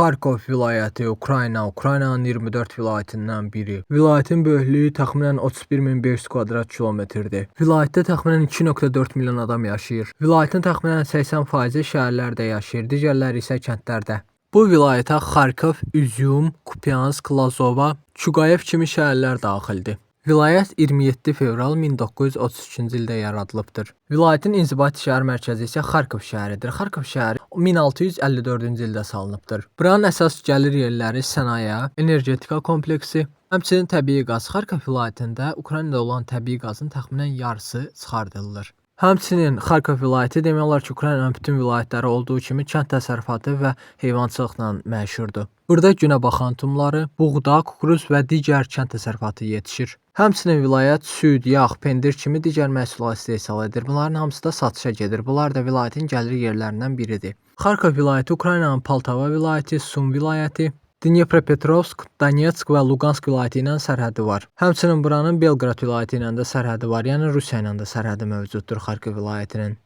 Xarkov vilayəti Ukrayna, Ukraynanın 24 vilayətindən biri. Vilayətin böyüklüyü təxminən 31500 kvadrat kilometrdir. Vilayətdə təxminən 2.4 milyon adam yaşayır. Vilayətin təxminən 80%-i şəhərlərdə yaşayır, digərləri isə kəndlərdə. Bu vilayətə Xarkov, İzyum, Kupyansk, Lazova, Çuqayev kimi şəhərlər daxildir. Vilayət 27 fevral 1932-ci ildə yaradılıbdır. Vilayətin inzibati şəhər mərkəzi isə Xarkov şəhəridir. Xarkov şəhəri 1654-cü ildə salınıbdır. Buranın əsas gəlir yerləri sənaye, energetika kompleksi, həmçinin təbii qaz. Xarkov vilayətində Ukraynada olan təbii qazın təxminən yarısı çıxardılır. Həmçinin Xarkov vilayəti demək olar ki, Ukraynanın bütün vilayətləri olduğu kimi kənd təsərrüfatı və heyvançılıqla məşhurdur. Burada günəbaxan tumları, buğda, kukuruz və digər kənd təsərrüfatı yetişir. Həmçinin vilayət süd, yağ, pendir kimi digər məhsullar istehsal edir. Bunların hamısı da satışa gedir. Bunlar da vilayətin gəlir yerlərindən biridir. Xarkov vilayəti Ukraynanın Poltava vilayəti, Sum vilayəti, Dnepropetrovsk, Donetsk və Luqansk vilayəti ilə sərhədi var. Həmçinin buranın Belqrad vilayəti ilə də sərhədi var, yəni Rusiya ilə də sərhədi mövcuddur Xarkov vilayətinin.